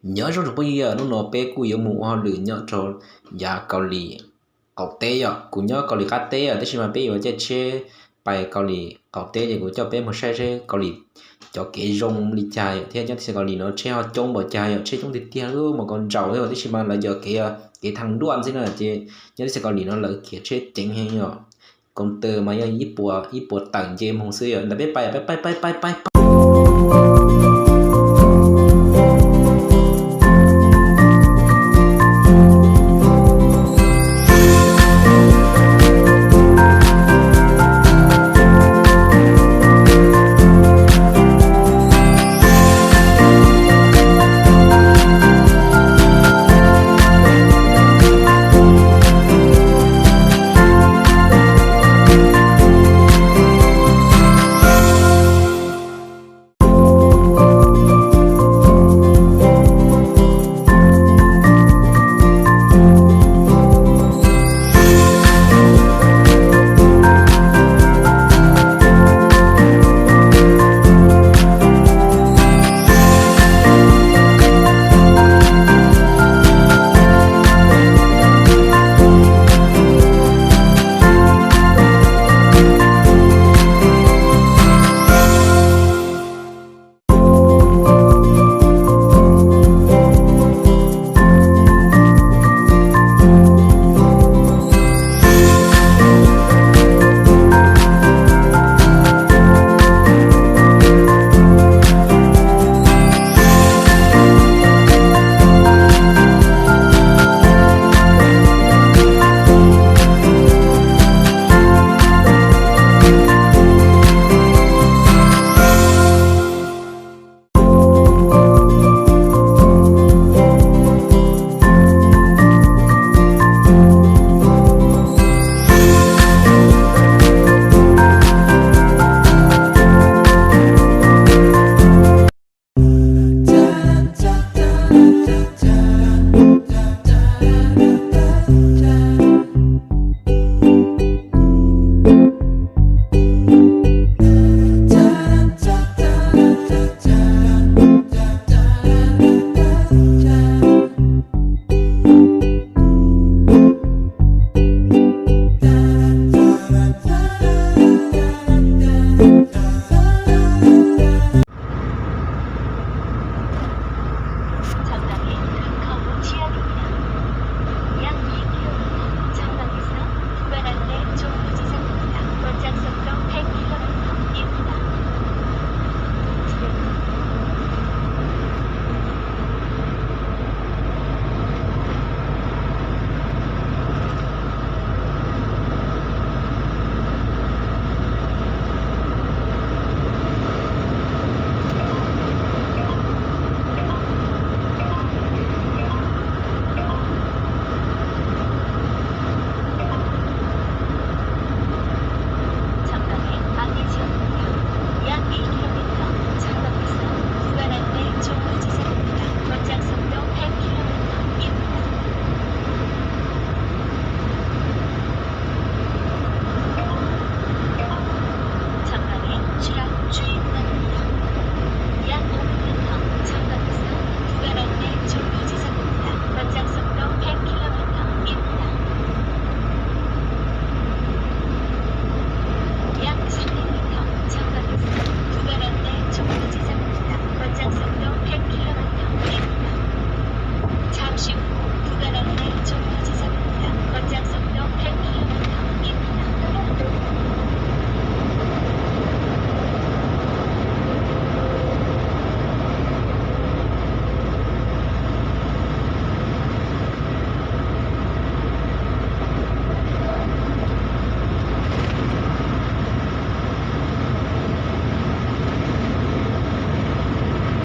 Nyob zoo tsoom phooj ywg, hnub no peb kuj yuav mus ua hauj lwm nyob rau yav Kaus Lim qaum teb yom. Kuv nyob Kaus Lim qab teb os, tab sis mas peb yuav caij tsheb pais Kaus Lim qaum teb ces kuv coj peb mus saib seb Kaus Lim cov kev zoo li cas yom, thiab nyob teb chaws Kaus Lim no tsheb ho coob npaum cas yom, tsheb coob tiag tiag li mas ko ntsaum thiab, tab sis mas lawv cov kev, kev thaj luaj xwb na, ces nyob teb chaws Kaus Lim no lawv khiav tsheb ceev heev yom. Koom tawm mas yog ib puas, ib puas tawm nce moog xwb yom. Ntawd peb pais, peb pais pais pais pais